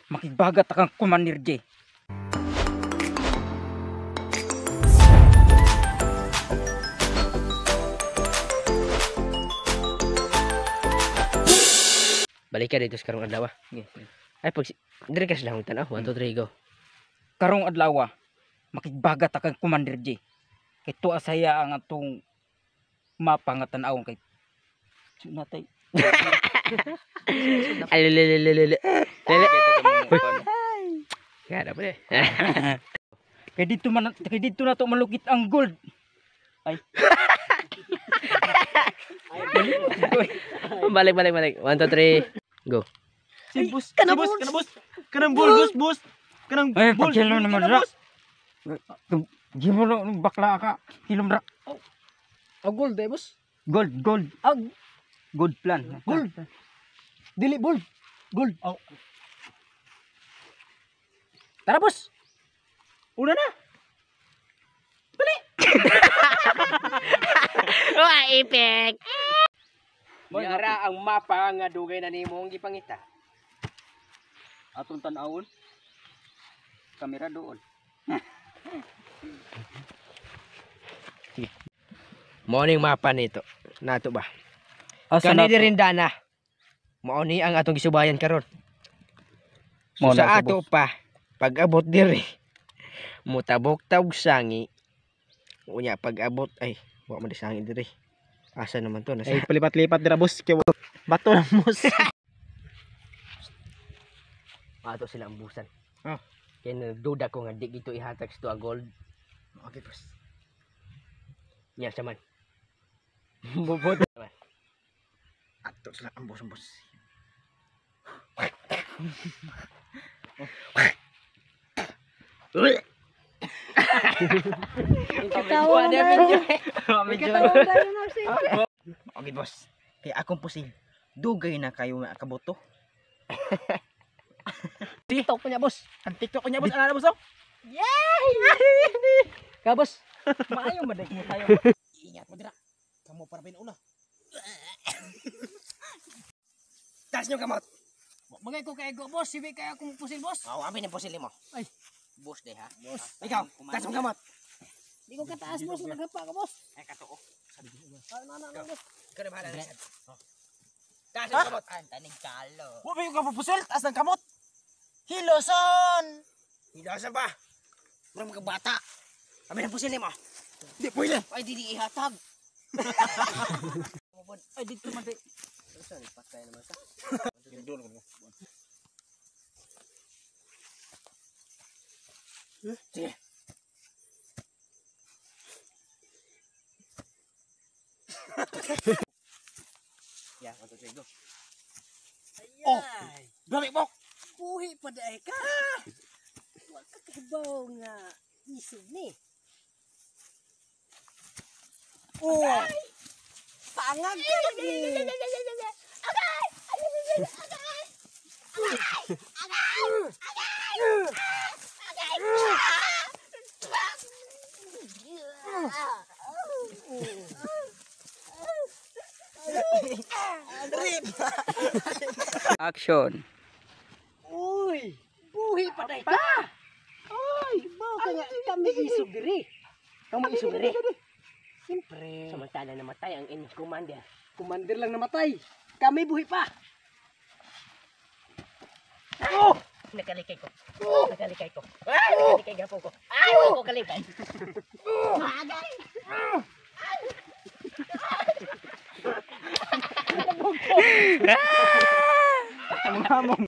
Makigbagat akang Commander J. Balik ka dito sa karong adlaw. Yes. Ay pag dire ka sila tan-aw. 1 2 3 go. Karong adlaw, makigbagat akang Commander J. Kay tuwa saya ang atong mapa nga tan-awon kay natay. Ay lele lele lele. Lele. Kaya pa eh. Kay dito man, kay dito na to malukit ang gold. Ay. Balik balik balik. 1 2 3 go. Si bus, si bus, kana bus. Kanang bull, bus, bus. Kanang Ay, bull. pagkilo naman ra. Gimo no bakla ka. Hilom ra. Oh, gold eh, boss. Gold, gold. Ag Gold plan. Gold. Dili gold. Gold. Oh. Tara, boss. Una na. Wah, ipek. Yara ang mapa nga dugay na nimong gipangita. Atong tan-awon. Kamera doon. Sige. Mao ning mapa nito. Nato ba? Asa Kani na diri dana. Mao ni ang atong gisubayan karon. So, Mao na sa siya, ato boss. pa pag abot diri mutabok taog sangi. Unya pag abot ay wa man di sangi diri. Asa naman to nasa Ay palipat-lipat dira boss kay bato lang boss. Ato sila ang busan. Ah. Kaya nagduda ko nga di gito ihatag sa tuwa gold. Okay boss. Nya sa man. Bubot. Ato sila ang boss boss. Katawa na. Katawa na. Okay boss. Kay akong pusil. Dugay na kayo nga kaboto. TikTok ko niya, boss. Ang TikTok ko niya boss, ana na boss oh. Ka, boss. Maayo man mo tayo. Ingat mo dira. Kamo para pinuna. Taas nyo kamot. Bagay ko kay go, boss. Sibi kay akong pusil, boss. Oh, amin ang pusil mo. Ay. Boss de ha. Boss. Ikaw, taas mo kamot. Di ko kataas, boss. Naghapa ka, boss. Ay kato ko. Ano na, na, boss. Ikaw na bahala na siya. Taas ang kamot. Ang tanig kalo. Wa ba yung kapupusil? Taas ng kamot. Hiloson! Hiloson ba? Murang mga bata. Amin ang pusil mo. Di pwede. Ay di ihatag. Ay dito man di. Patay naman sa. Sige. Yeah, 1 2 3 go. Oh! Grabe mo! Buhi pa dahil ka. Wa ka kahibaw nga isog ni. Oh. Pangag ka lagi. Action. Uy, buhi pa dahil ka. Ay, baw ka nga kami isog diri. Kamo isog diri. Siyempre. Samantala namatay ang inyong commander. Commander lang namatay. Kami buhi pa. Oh! Nakalikay ko. Oh! Nakalikay ko. Ay, nakalikay gapon ko. Ay, oh! Ko kalikay. Agay. Hamong.